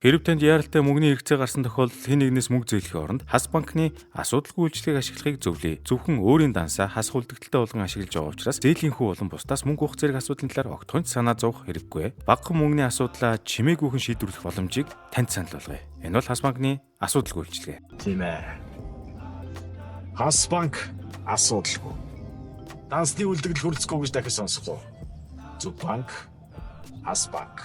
Хэрв танд яаралтай мөнгөний хэрэгцээ гарсан тохиолдолд хэн нэгнээс мөнгө зээлэхийн оронд Хас банкны асуудалгүй үйлчилгээг ашиглахыг зөвлөе. Зөвхөн өөрийн дансаа хас үлдэгдэлтэй болгон ашиглаж байгаа учраас зээлийн хүү болон бусдаас мөнгө авах зэрэг асуудлын талаар огтхон ч санаа зовох хэрэггүй. Багахан мөнгөний асуудлаа чимээгүйхэн шийдвэрлэх боломжийг танд санал болгоё. Энэ бол Хас банкны асуудалгүй үйлчилгээ. Тийм ээ. Хас банк асуудалгүй. Дансны үлдэгдэл хүрэлцэхгүй гэж дахиж сонсохгүй. Зөв банк, Хас банк.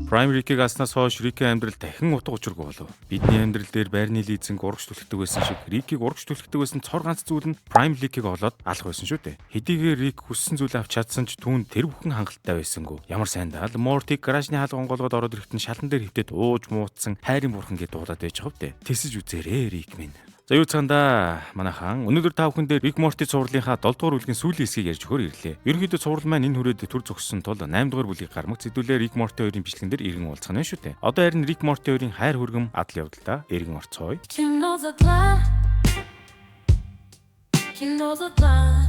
Prime Rick-ийг алснаас хойш Rick-ийн амьдрал дахин утга учиргүй болов. Бидний амьдрал дээр байрны лизинг урагш түлхдэг байсан шиг Rick-ийг урагш түлхдэг байсан цор ганц зүйл нь Prime League-ийг олоод алах байсан шүү дээ. Хэдийгээр Rick хүссэн зүйлээ авч чадсан ч түүнд тэр бүхэн хангалттай байсангүй. Ямар сайн даа л Morty гаражны хаалга онгоолгоод ороод ирэхэд нь шалан дээр хэвтээд ууж муудсан хайрын бурхан гэж дуулаад байж байгаа вдэ. Тэсэж үзээрэй, Rick минь. За, юу цаандаа манайхан, өнөөдөр та бүхэндээ Rick Morty цувралынхаа 7 дугаар бүлгийн сүүлийн хэсгийг ярьж өгөхөөр ирлээ. Ерөнхийдөө цуврал маань энэ хүрээд түр зогссон тул 8 дугаар бүлгийг гармагц хэдүүлээ Rick Morty хоёрын бичлэгэн дээр иргэн уулзах нь шүү дээ. Одоо харин Rick Morty хоёрын хайр хүргэм адал явдалаа эргэн орцгоё. Кино задлаа. Кино задлаа.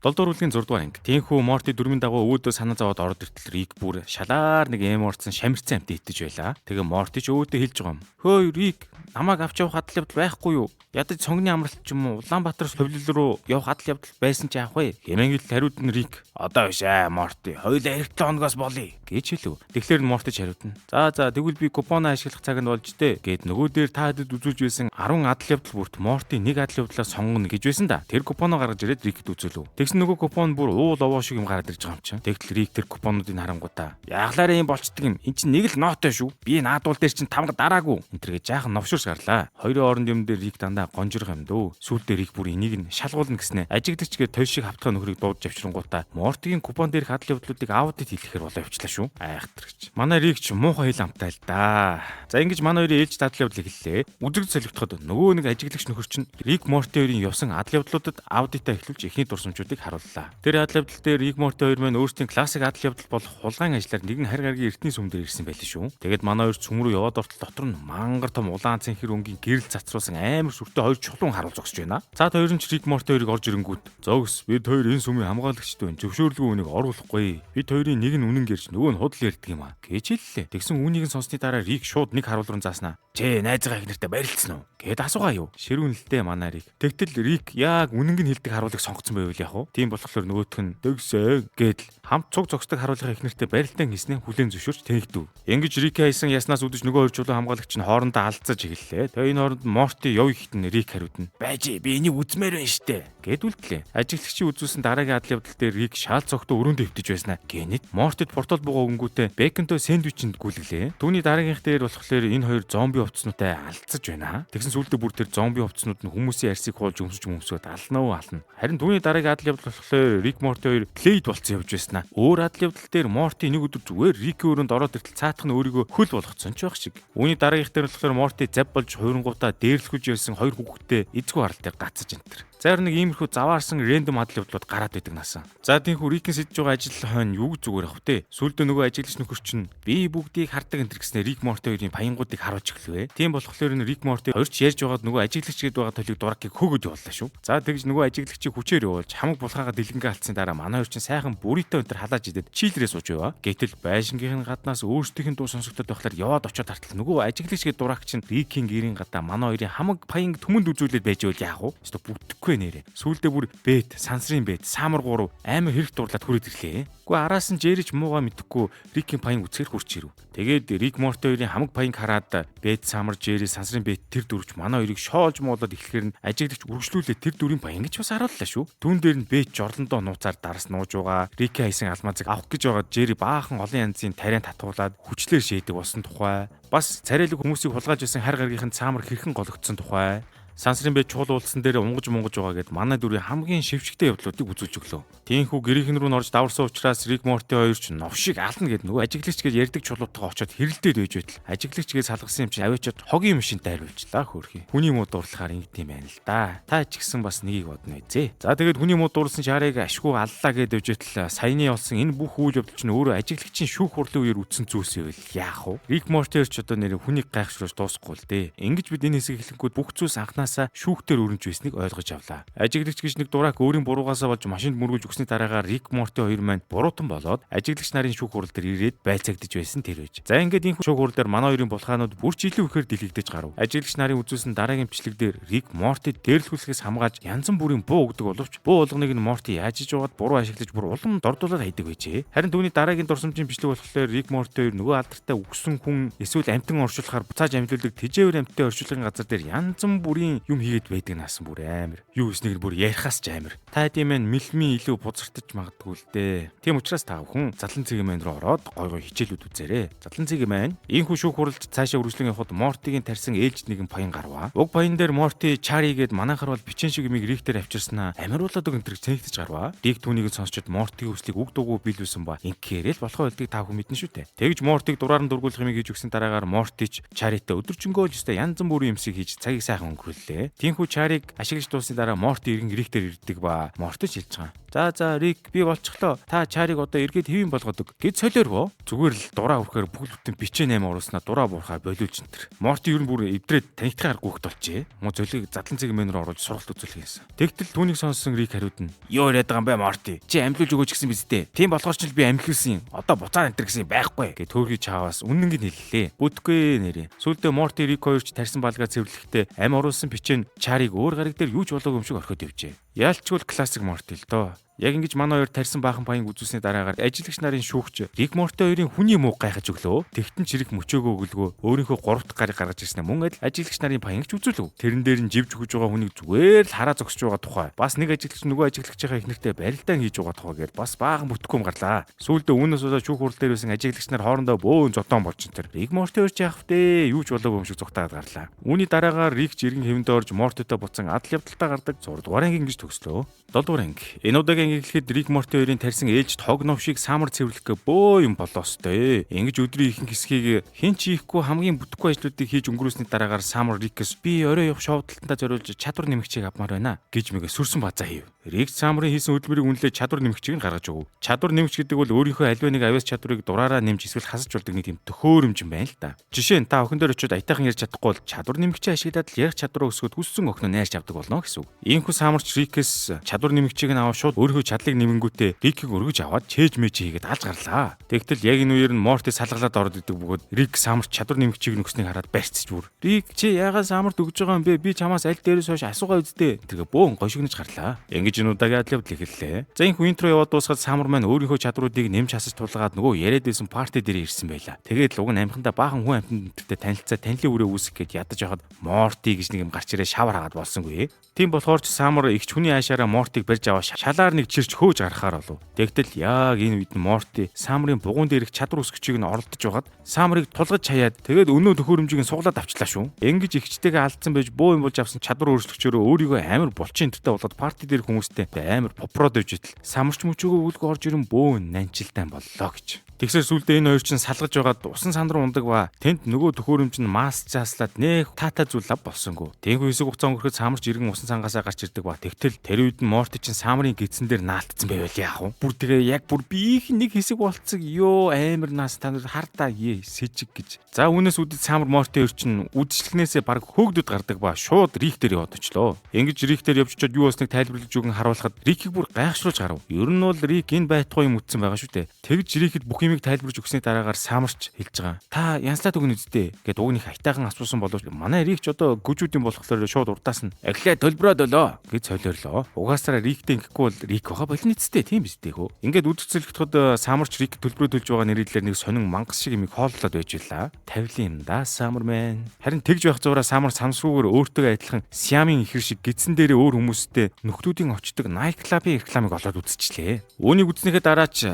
7 дугаар бүлгийн 6 дугаар анги. Тийнхүү Морти дүрмийн дагуу өвөөдөө санаа зовоод ороод иртэл Рик бүр шалаар нэг эм орцсон шамирцсан амт итгэж байлаа. Тэгээ Морти ч өвөөдөө хэлж байгаа юм. "Хөөе, Рик, намайг авч явах адал явдал байхгүй юу? Ядаж цонгоны амралт ч юм уу Улаанбаатар хувилал руу явах адал явдал байсан ч яах вэ?" Хэмээн гэл хариуд нь Рик "Одоо биш аа, Морти. Хоёулаа эх 7 хоногоос болъё" гэж хэлв. Тэгэхээр Морти ч хариуд нь "За, тэгвэл би купоноо ашиглах цаг нь болж дээ" гэд нөгөө дээр та хэдэд үзүүлж байсан 10 адал явдал бүрт Морти нэг адал явдлаа сонгоно гэж байсан да. Тэр купоноо гаргаж ирээд Рикэд үзүүлв. Тэгсэн нөгөө купон бүр уул овоо шиг юм гараад ирж байгаа юм чинь. Тэгтэл Рик тэр купонуудыг харангуутаа "Яглаараа юм болчдөг юм. Эн чинь нэг л нотой шүү. Би наадуул дээр чинь тамга дараагүй." Энтергээ жаахан новшуурч гарлаа. Хоёрын хооронд юм дээр Рик дандаа гонжирх юм дөө. Сүүлдээ Рик бүр энийг нь шалгуулна гэснэ. Ажиглагч гээ тойш шиг хавтгай нөхрийг дуудаж авчирангуутаа Мортигийн купон дээрх адал явдлуудыг аудит хийхээр болоо явчлаа шүү. Айхтарч. Манай Рик ч муухай хил амтай л да. За, ингэж манай хоёрын ээлж адал явдлыг хэллээ. Үзэгд солигдоход нөгөө нэг ажиглагч нөхөр чинь Рик Морти хоёрын явсан адал явдлуудад аудитаа эхлүүлж эхний дурсамжуудыг харууллаа. Тэр адал явдал дээр Рик Морти хоёр маань өөрсдийн классик адал явдал болох хулгайн ажлаар нэгэн харь гаргийн эртний сүм дээр ирсэн байлээ шүү. Тэгээд манай хоёр сүм рүү яваад ортол дотор нь мангар том улаан цэнхэр өнгийн гэрэл цацруулсан амар сүртэй хоёр чулуун харуул зогсож байна. Цаад хоёр нь ч Рик Морти хоёрыг орж ирэнгүүт "Зогс, бид хоёр энэ сүмийн хамгаалагчтай байна. Зөвшөөрлгүй үнийг оруулахгүй. Бид хоёрын нэг нь үнэн гэрч нөгөө нь худал ярьдаг юм а" гэж хэллээ. Тэгсэн үүнийг нь сонссны дараа Рик шууд нэг харуул руу зааснаа. "Чи найзгаа их нэртэй барилцсан уу?" гэд асуугаа юу. Ширүүнэлтэй манай Рик. Тэгтэл Рик яг үнэнг нь хэлдэг харуулыг сонгоцсон байвал яах вэ? Тийм болохоор нөгөөх нь "Тэгсээ" гэдэл хамт цуг зогсдог харуулгын их нэртэй барилтан хийснээ хүлээн зөвшөөрч тэнэгдэв. Ингэж Рик хайсан яснаас үдэж нөгөө хоёр чулуун хамгаалагч нь хоорондоо алдсаж эхэллээ. Тэгээ энэ хооронд Морти яв ихэд нь Рик хариуд нь "Байж, би энийг үзмээр байна штэ" гэд үлдлээ. Ажиглагчийн үзүүлсэн дараагийн адал явдал дээр Рик шаал цогтоо өрөөндөө хэвтэж байснаа. Гэнэт Мортид портал буугаа өнгүүтээ бейконтой сэндвичэнд гүйлгэлээ. Түүний дараагийнх дээр болохоор энэ хоёр зомби хувцснуудтай алдсаж байна. Тэгсэн сүүлдээ бүр тэр зомби хувцснууд нь хүмүүсийн арьсыг хуулж өмсөж өмсөөд ална уу, ална. Харин түүний дараагийн адал явдал болохоор Рик Морти хоёр Блейд болцсон явж байснаа. Өөр адал явдал дээр Морти нэг өдөр зүгээр Рикийн өрөөнд ороод иртэл цаатах нь өөрийгөө хөл болгоцсон ч байх шиг. Үүний дараагийнх дээр болохоор Морти зав болж хувирангуудаа дээрлэхүүлж явсан хоёр хүүхэдтэй эзгүй харалтай гацаж энтер. За, нэг иймэрхүү заваарсан random адал явдлууд гараад байдаг насан. За, тийхүү Рикийн сэдэж байгаа ажил хойно юу зүгээр ах вэ? Сүүлдээ нөгөө ажиглагч нөхөр чинь би бүгдийг хардаг энтер гэснээр Рик Морти хоёрын паянгуудыг харуулж эхлэв. Тийм болохоор нь Рик Морти хоёр ч ярьж байгаад нөгөө ажиглагч гээд байгаа толийг дуракийг хөөгөд явууллаа шүү. За, тэгж нөгөө ажиглагчийг хүчээр явуулж хамаг булхаагаа дэлгэнгээ алдсны дараа манай хоёр чинь сайхан буррито өнтер халааж идээд chill рээ сууж байва. Гэтэл байшингийнх нь гаднаас өөрсдийнх нь дуу сонсогдоод байхлаар яваад очиод хартал нөгөө ажиглагч гээд дурак чинь Рикийн гэрийн гадаа манай хоёрын хамаг паянг түмэнд үзүүлээд байж байвал яах вэ? Өстө бүтэхгүй нэрэ. Сүүлдээ бүр Бет, сансрын Бет, Самар 3 амар хэрэг дурлаад хүрээд ирлээ. Гэхдээ араас нь Жерич муугаа мэдэхгүй Рикийн паян үцхээр хурч ирэв. Тэгээд Рик Морти хоёрын хамаг паянг хараад Бет, Самар, Жери, сансрын Бет тэр дөрвч манай хоёрыг шоолж муулаад эхлэхээр нь ажиглагч үргэлжлүүлээ тэр дөрвийн паян гэж бас харууллаа шүү. Түүн дээр нь Бет жорлондоо нууцаар дарас нууж байгаа. Рики хайсан алмазыг авах гэж байгаа Жери баахан олон янзын тариан татуулаад хүчлээр шийдэг болсон тухай. Бас царайлаг хүмүүсийг хулгайлж байсан хар гаргийнхын цаамар хэрхэн гологдсон тухай. Сансрын Бет чухал уулзсан дээр унгаж мунгаж байгаа гэд манай дүрийн хамгийн шившигтэй явдлуудыг үзүүлж өглөө. Тийхүү гэрийнхэн рүү н орж даварсан учраас Рик Морти хоёр ч новшиг ална гэд нөгөө ажиглагч гэж ярьдаг чулуутайгаа очиод хэрэлдээд байж байтал ажиглагч гэж салгасан юм чи аваачаад хогийн машинтай хариулжлаа хөөрхий. Хүний муу дурлахаар ингэдэм юм байна л да. Та ч гэсэн бас нэгийг бодно үзээ. За, тэгээд хүний муу дурлсан шарыг ашгүй аллаа гэд байж байтал саяны болсон энэ бүх үйл явдал чинь өөрөө ажиглагчийн шүүх хурлын үеэр үтсэн зүйлс байвал яах вэ? Рик Морти ч одоо нэр хүнийг гайхшруулж дуусахгүй л дээ. Ингэж бид энэ хэсэг эхлэнгүүд бүх зүйлс анханасаа шүүхтэр өрнөж байсныг ойлгож авлаа. Ажиглагч гэж нэг дурак өөрийн буруугаасаа болж машинд мөргүүлж өгсөний дараагаар Рик Морти хоёр маань буруутан болоод ажиглагч нарын шүүх хурал дээр ирээд байцаагдаж байсан тэр байж. За ингээд энэ шүүх хурал дээр манай хоёрын булхаанууд бүр ч илүү ихээр дэлгэгдэж гарав. Ажиглагч нарын үзүүлсэн дараагийн бичлэг дээр Рик Морти дээрлэхүүлэхээс хамгаалж янз бүрийн буу өгдөг боловч буу болгоныг нь Морти яаж иж жуугаад буруу ашиглаж бүр улам дордуулаад хайдаг байжээ. Харин түүний дараагийн дурсамжийн бичлэг болохоор Рик Морти хоёр нөгөө алдартай үгсэн хүн эсвэл амтан оршуулахаар буцааж амьлуулдаг тэжээвэр амттай оршуулгын газар дээр янз бүрийн юм хийгээд байдаг наасан бүр амар. Юу хийснийг бүр ярихаас ч амар. Та хэдийн маань мэлмийн илүү бузартаж магадгүй л дээ. Тийм учраас та бүхэн задлан цэгийн маань руу ороод гой гой хичээлүүд үзээрэй. Задлан цэгийн маань ийхүү шүүх хуралд цаашаа үргэлжлэн явхад Мортигийн тарьсан ээлж нэгэн паян гарваа. Уг паян дээр Морти Чари гээд манайхаар бол бичэн шиг юмыг Рик дээр авчирснаа амируулаад өг энтриг цэнхтэж гарваа. Рик түүнийг сонсчод Мортигийн хүслийг үг дуугүй биелүүлсэн ба инкээрэл болохоо болдгийг та бүхэн мэднэ шүү дээ. Тэгж Мортиг дураар нь дургуулах юмыг хийж өгсөн дараагаар Мортич Чаритай өдөржингөө л өстой янз бүрийн юмсыг хийж цагийг сайхан өнгөрүүллээ. Тинхүү Чариг ашиглаж дуусны дараа Морти иргэн Рик дээр ирдэг ба Мортич хэлж байгаа. За за Рик би болчихлоо. Та Чариг одоо эргээд хэвийн болгодог гэж солиорвоо. Зүгээр л дураа өрхөөр бүхэл бүтэн бичээ 8 оруулснаа дураа буурхаа болиулж энэ төр. Морти ер нь бүр эвдрээд танигдахын аргагүй хөхт болчээ. Муу зөлийг задлан цэг мэн рүү оруулж сургалт үзүүлэх юмсан. Тэгтэл түүнийг сонссон Рик хариуд нь: "Юу яриад байгаа юм бэ Морти? Чи амьлуулж өгөөч гэсэн биз дээ. Тийм болохоор ч л би амьлуулсан юм. Одоо буцаа энэ төр гэсэн юм байхгүй" гэж төөрхий чааваас үнэнг нь хэллээ. Бүтэхгүй нэрээ. Сүүлдээ Морти Рик хоёр ч тарьсан балгаа цэвэрлэхдээ ам оруулсан бичээ нь Чариг өөр гариг дээр юу ч болоогүй юм шиг орхиод явжээ. Ялчгүй классик Морти л доо. Яг ингэж манай хоёр тарьсан баахан паянг үзүүлсний дараагаар ажиллагч нарын шүүгч Рик Морти хоёрын хүний муу гайхаж өглөө. Тэгтэн чирэг мөчөөгөө өглөгөө өөрийнхөө 3 дахь гарыг гаргаж ирснээр мөн адил ажиллагч нарын паянг ч үзүүлв. Тэрэн дээр нь живж өгж байгаа хүнийг зүгээр л хараа зогсож байгаа тухай. Бас нэг ажиглагч нөгөө ажиглагчийнхаа эхнэртэй барилдаан хийж байгаа тухай гээд бас баахан бүтэхгүй юм гарлаа. Сүүлдээ үүнээс болоод шүүх хурал дээр байсан ажиглагч нар хоорондоо бөөн зодоон болж энэ төр. Рик Морти хоёр ч яах вэ? Юу ч болоогүй юм шиг зугтаад гарлаа. Үүний дараагаар Рик ч иргэн хэвэнд орж Мортитой буцан адал явдалтай гардаг 6 дугаар анги ингэж төгслөө. 7 дугаар анги. Энэ удаагийн анги эхлэхэд Рик Морти хоёрын тарьсан ээлж тог нов шиг Самар цэвэрлэхгээ бөө юм болоостой. Ингэж өдрийн ихэнх хэсгийг хэн ч хийхгүй хамгийн бүтэхгүй ажлуудыг хийж өнгөрөөсний дараагаар Самар Рикээс би орой явах шоудалтандаа зориулж чадвар нэмэгчийг авмаар байна гэж мэгэ сүрсэн базаа хийв. Рик Самарын хийсэн хөдөлмөрийг үнэлээд чадвар нэмэгчийг нь гаргаж өгөв. Чадвар нэмэгч гэдэг бол өөрийнхөө аливаа нэг авиас чадварыг дураараа нэмж эсвэл хасаж болдог нэг тийм төхөөрөмж юм байна л да. Жишээ нь та охин дээр очиод аятайхан ярьж чадахгүй бол чадвар нэмэгчээ ашиглаад л ярих чадвараа өсгөхөд хүссэн охиноо найрч авдаг болно гэсэн үг. Иймхүү Самарч Рикээс чадвар нэмэгчийг нь аваад шууд өөрийнхөө чадлыг нэмэнгүүтээ Рикийг өргөж аваад чээж мэж хийгээд алж гарлаа. Тэгтэл яг энэ үеэр нь Морти салгалаад ороод идэг бөгөөд Рик Самарч чадвар нэмэгчийг нөхснийг хараад барьцж бүр. Рик чи яагаад Самарт өгж байгаа юм бэ? Би чамаас аль дээрээс хойш асуугаа үздэй. Тэгээ бөөн гошигнож гарлаа. Ингэж энэ удаагийн адил явдал эхэллээ. За энэ хүн интро яваад дуусгаад Самар маань өөрийнхөө чадруудыг нэмж хасаж тулгаад нөгөө яриад байсан парти дээр ирсэн байлаа. Тэгээд л уг нь амхандаа баахан хүн амьтанд энтертэй танилцаа танилын үрээ үүсгэх гээд ядаж байхад Морти гэж нэг юм гарч ирээ шавар хагаад болсонгүй. Тийм болохоор ч Самар эгч хүний аашаараа Мортиг барьж аваа шалаар нэг чирч хөөж гаргахаар болов. Тэгтэл яг энэ үед нь Морти Самрын бугуун дээрх чадвар өсгчийг нь оролдож байгаад Самрыг тулгаж хаяад тэгээд өнөө төхөөрөмжийг нь суглаад авчлаа шүү. Ингэж эгчтэйгээ алдсан байж бөө юм болж авсан чадвар өөрчлөгчөөрөө өөрийгөө амар булчин энтертэй болоод парти дээрх хүмүүстэй амар попрод явж итэл Самарч мөчөөгөө үүлгөө орж ирэн бөөн нанчилтай боллоо гэж. Тэгсэр сүлдээ энэ хоёр чинь салгаж байгаад усан сан руу ундаг ба тэнд нөгөө төхөөрөмж нь маск зааслаад нэх таатай зүйл лав болсонгүй. Тэнгүү хэсэг хугацаа өнгөрөхөд Самарч иргэн усан сангаасаа гарч ирдэг ба тэгтэл тэр үед нь Морти чинь Самрын гидсэн дээр наалтцсан байвал яах вэ? Бүр тэгээ яг бүр биеийнх нэг хэсэг болцог ёо амар нас та нар хардаа е сэжиг гэж. За үүнээс үдэд Самар Морти хоёр чинь үдшилгнээсээ баг хөөгдөд гардаг ба шууд Рик дээр яваад очлоо. Ингэж Рик дээр явж очиод юу болсныг тайлбарлаж өгөн харуулхад Рикийг бүр гайхшруулж гарав. Ер нь бол Рик энэ байтугай юм үтсэн байгаа шүү дээ. Тэгж Рикэд бүх юмыг тайлбарж өгсөний дараагаар Самарч хэлж байгаа. Та янслаад өгнө үсттэй гэд уг них аятайхан асуусан боловч манай Рик ч одоо гүжүүдийн болохоор шууд урдаас нь аглаа төлбөрөө долоо гэж солиорлоо. Угаасаараа Риктэй ингэхгүй бол Рик байгаа болно үсттэй тийм биз дээ хөө. Ингээд үдцэлгэхэд Самарч Рик төлбөрөө төлж байгаа нэрийдлэр нэг сонин мангас шиг юмыг хооллоод байж байлаа. Тавилын юм да Самар мэн. Харин тэгж байх зураа Самар самсгүйгээр өөртөө адилхан Сиамын ихэр шиг гидсэн дээрээ өөр хүмүүстэй нөхдүүдийн очдог Nike Club-ийн рекламыг олоод үзчихлээ. Үүнийг үзснийхээ дараа ч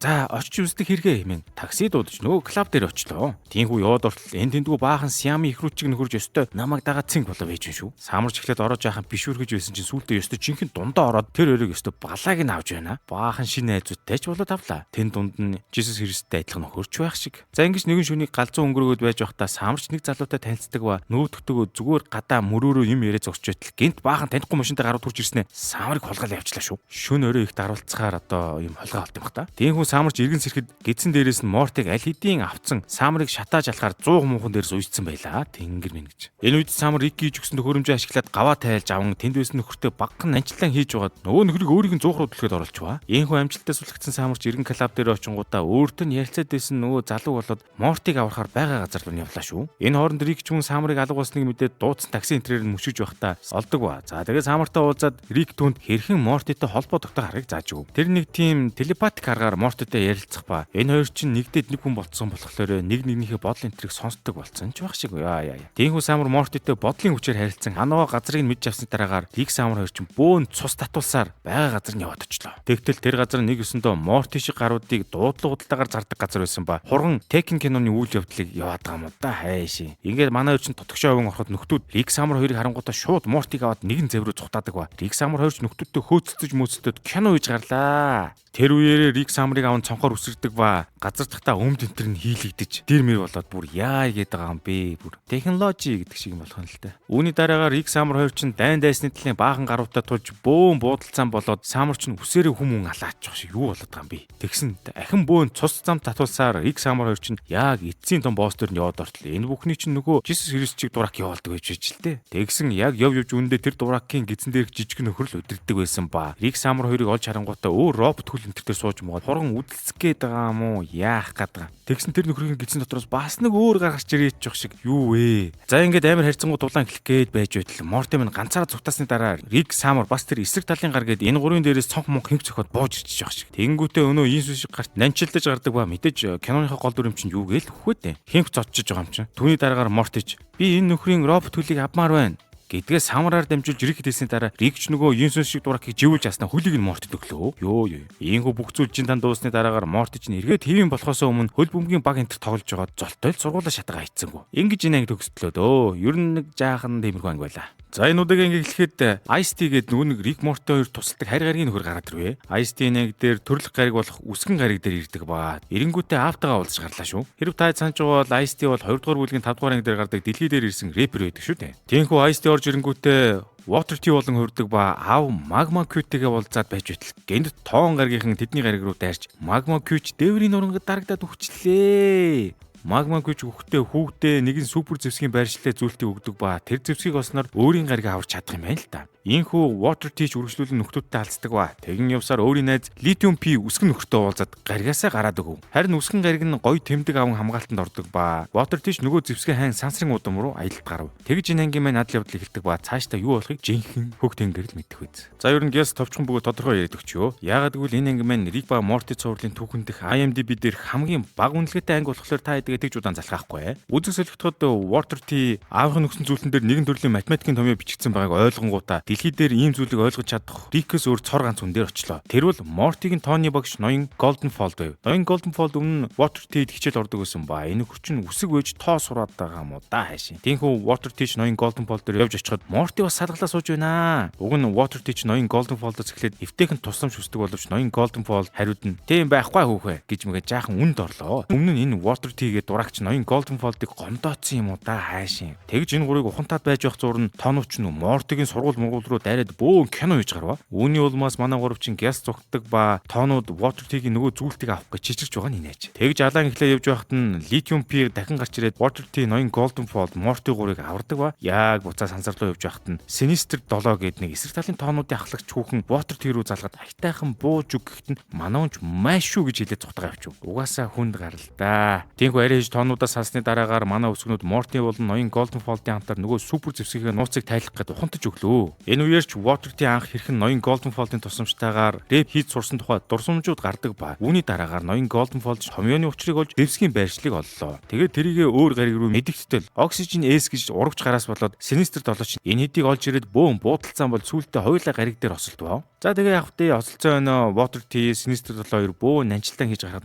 за очиж үздэг хэрэгээ хэмээн такси дуудаж нөгөө клуб дээр очлоо. Тиймгүй яваад ортол энэ тэндгүү баахан Сиамын ихрүүчиг нөхөрж өстой намайг дагаад цэнг болоо байж юм шүү. Самарч эхлээд ороод жаахан бишүүргэж байсан чинь сүүлдээ өстой жинхэнэ дундаа ороод тэр өрөөг өстой балааг нь авч байна. Баахан шинэ найзуудтай ч болоод авлаа. Тэн дунд нь Жисус Христтэй адилхан нөхөрч байх шиг. За ингэж нэгэн шөнийг галзуу өнгөрөөгд байж байхдаа Самарч нэг залуутай танилцдаг ба нүүтгэдэгөө зүгээр гадаа мөрөөрөө юм яриа зогсож байтал гинт баахан танихгүй машинтай гарууд хүрч ирснээр Самарыг хулгаал явчлаа шүү. Шүн өрөө их даруулцахаар одоо юм хулгай болт юм бах та. Тиймгүй Самарч эргэн сэрэхэд гидсэн дээрээс нь Мортиг аль хэдийн авцсан Самарыг шатааж алахаар 100 муухан дээрс уйдсан байлаа. Тэнгэр минь гэж. Энэ үед Самар Рик хийж өгсөн төхөөрөмжөө ашиглаад гаваа тайлж аван тэнд байсан нөхөртөө багхан нанчлан хийж байгаад нөгөө нөхрийг өөрийг нь 100 руу түлхэд оруулчихваа. Ийхүү амжилттай сулгагдсан Самарч эргэн клаб дээр очингуудаа өөртөө нь ярилцаад байсан нөгөө залуу болоод Мортиг аврахаар байгаа газар руу явлаа шүү. Энэ хооронд Рик ч мөн Самарыг алга болсныг мэдээд дуудсан такси энтрээр нь мөшөж байхдаа олдог ба. За тэгээ Самартай уулзаад Рик түнд хэрхэн Мортитой холбоо тогтоох аргыг зааж өгөв. Тэр нэг тийм телепатик аргаар Мортитой ярилцах ба. Энэ хоёр чинь нэгдээд нэг хүн болцсон болохоор нэг нэгнийхээ бодол энтрийг сонсдог болсон ч байх шиг. Яа яа. Тиймээс Самар Мортитой бодлын хүчээр харилцсан анаа газрыг мэдж авсны дараагаар Рик Самар хоёр чинь бөөн цус татуулсаар байгаа газар нь яваад очлоо. Тэгтэл тэр газар нэг өсөндөө Морти шиг гаруудыг дуудлага худалдаагаар зардаг газар байсан ба. Хурган Tekken киноны үйл явдлыг яваад байгаа юм да хайшин. Ингээд манай хоёр чинь тотгошоо овон ороход нөхдүүд Рик Самар хоёрыг харангуутаа шууд Мортиг аваад нэгэн зэв рүү цухтаадаг ба. Рик Самар хоёр ч нөхдүүдтэй хөөцөлдөж мөөцөлдөд кино хийж гарлаа. Тэр үеэрээ Рик Самарыг аван цонхоор үсэрдэг ба. Газар тахта өмд энтер нь хийлэгдэж дэр мэр болоод бүр яа гээд байгаа юм бэ бүр. Технологи гэдэг шиг юм болох юм л та. Үүний дараагаар Рик Самар хоёр чинь дайн дайсны талын баахан гаруудтай тулж бөөн буудалцсан болоод Самар чинь үсээрээ хүм хүн алаачих шиг юу болоод байгаа юм бэ? Тэгсэн ахин бөөн цус зам татуулсаар Рик Самар хоёр чинь яг эцсийн том босс дээр нь яваад ортлоо. Энэ бүхний чинь нөгөө Жисус Христчийг дурак явуулдаг байж байж л дээ. Тэгсэн яг яв явж үүндээ тэр дуракийн гидсэн дээрх жижиг нөхөр л удирддаг байсан ба. Рик Самар хоёрыг олж харангуутаа өөр робот хөл энтер дээр сууж муугаад хурган үдэлцэх гээд байгаа юм уу? Яах гээд байгаа. Тэгсэн тэр нөхрийн гидсэн дотроос бас нэг өөр гаргаж ирээд жоох шиг юу вэ? За ингээд амар харьцангуй дулаан эхлэх гээд байж байтал Морти минь ганцаараа цугтаасны дараа Рик Самар бас тэр эсрэг талын гар гээд энэ гурвын дээрээс цонх мунх хинх зөхиод бууж ирчих жоох шиг. Тэнгүүтээ өнөө Иесус шиг гарт нанчилдаж гардаг ба мэдээж киноныхоо гол дүр юм чинь юу гээл хөхөөд. Хинх зодчиж байгаа юм чинь. Түүний дараагаар Мортич би энэ нөхрийн робот хөлийг авмаар байна гэдгээ самраар дамжуулж Рик хэлсний дараа Рик ч нөгөө Йенсен шиг дуракийг живүүлж яснаа хөлийг нь Мортид өглөө. Йоо ёо. Ийхүү бүх зүйл чин тань дуусны дараагаар Морти чинь эргээд хэвийн болохоос өмнө хөл бөмбөгийн баг энтер тоглож байгаа золтой л сургуулаа шатгаа хийцсэнгүү. Ингэж энэ анги төгсдлөө дөө. Ер нь нэг жаахан тиймэрхүү анги байлаа. За энэ удаагийн анги эхлэхэд Ice-T гэдэг нөгөө нэг Рик Морти хоёр тусалдаг харь гаригийн нөхөр гараад ирвэ. Ice-T нэг дээр төрлөх гариг болох үсгэн гариг дээр ирдэг ба. Эренгүүтээ аавтайгаа уулзаж гарлаа шүү. Хэрв та санаж байгаа бол Ice-T бол 2 дугаар бүлгийн 5 дугаар анги дээр гардаг дэлхий дээр ирсэн рэпер байдаг шүү дээ. Тиймээс Ice-T орж ирэнгүүтээ Water Tea болон хөрдөг ба ав Magma Q-тэйгээ уулзаад байж байтал гэнэт тоон гаргийнхан тэдний гариг руу дайрч Magma Q ч дээврийн нурангад дарагдаад үхчлээ. Магма күч өгөхдөө хүүхдээ нэгэн супер зэвсгийн байршлаа зүйлтийг өгдөг ба тэр зэвсгийг олсноор өөрийн гариг аварч чадах юм байна л та. Ийхүү Water Teach үргэлжлүүлэн нөхдүүдтэй алддаг ба. Тэгэн явсаар өөрийн найз Lithium P үсгэн нөхөртөө уулзаад гаригаасаа гараад өгөв. Харин үсгэн гариг нь гоё тэмдэг аван хамгаалтанд ордог ба. Water Teach нөгөө зэвсгээ хайн сансрын удам руу аялалд гарав. Тэгж энэ ангийн маань адал явдал эхэлдэг ба цаашдаа юу болохыг жинхэнэ хөх тэнгэр л мэдэх үз. За ер нь Гяс товчхон бөгөөд тодорхой яриад өгчөө. Яагаад гэвэл энэ анги маань Рик ба Морти цувралын түүхэн дэх IMDb дээр хамгийн бага үнэлгээтэй анги болохоор та хэдийгээ тэгж удаан залхаахгүй. Үзэг солигдоход Water Tea аавын өгсөн зүйлэн дээр нэгэн төрлийн математикийн томьёо бичигдсэн байгааг ойлгонгуудаа дэлхий дээр ийм зүйлийг ойлгож чадах Рикээс өөр цор ганц хүн дээр очлоо. Тэр бол Мортигийн тооны багш ноён Golden Fold байв. Ноён Golden Fold өмнө нь Water Tea-д хичээл ордог байсан ба энэ нөхөр чинь үсэг вэж тоо сураад байгаа юм уу да хайшин. Тиймээс Water Tea ноён Golden Fold дээр явж очиход Морти бас садгалаа сууж байна. Уг нь Water Tea ноён Golden Fold-оос эхлээд эвтэйхэн тусламж хүсдэг боловч ноён Golden Fold хариуд нь "Тийм байхгүй хүүхэ" гэж мэгээ жаахан үнд орлоо. Өмнө нь энэ Water Tea гэдэг дурагч ноён Golden Fold-ыг гомдоодсон юм уу да хайшин. Тэгж энэ гурыг ухантаад байж явах зур нь тоонууч нь Мортигийн сургууль мургуул руу дайраад бөөн кино хийж гарва. Үүний улмаас манай гурав чинь гяс зүгтдэг ба тоонууд Water Tea-гийн нөгөө зүйлтийг авах гэж чичирч байгаа нь инээж. Тэгж алаан эхлээ явж байхад нь Lithium P дахин гарч ирээд Water Tea ноён Golden Fold Morty гурыг авардаг ба. Яг буцаа сансар руу явж байхад нь Sinister 7 гээд нэг эсрэг талын тоонуудын ахлагч хүүхэн Water Tea рүү залгаад айтайхан бууж өг гэхэд нь манай унч маш шүү гэж хэлээд цухтагаа явчих. Угаасаа хүнд гарал да. Тиймгүй арай хийж тоонуудаас салсны дараагаар манай өсгөнүүд Morty болон ноён Golden Fold-ийн хамтаар нөгөө супер зэвсгийн нууцыг тайлах гээд ухантаж өглөө. Энэ үеэр ч Water Tea анх хэрхэн ноён Golden Fold-ын тусламжтайгаар рэп хийж сурсан тухай дурсамжууд гардаг ба. Үүний дараагаар ноён Golden Fold томьёоны учрыг олж зэвсгийн байршлыг оллоо. Тэгээд тэрийгэ өөр гариг руу мэдэгдтэл Oxygen S гэж урагч гараас болоод Sinister 7 ч энэ хэдийг олж ирээд бөөн буудалцсан бол сүүлдээ хоёулаа гариг дээр осолдвоо. За тэгээ яг тэ осолцоо өнөө Water Tea, Sinister 7 хоёр бөөн нанжилтан хийж гарахад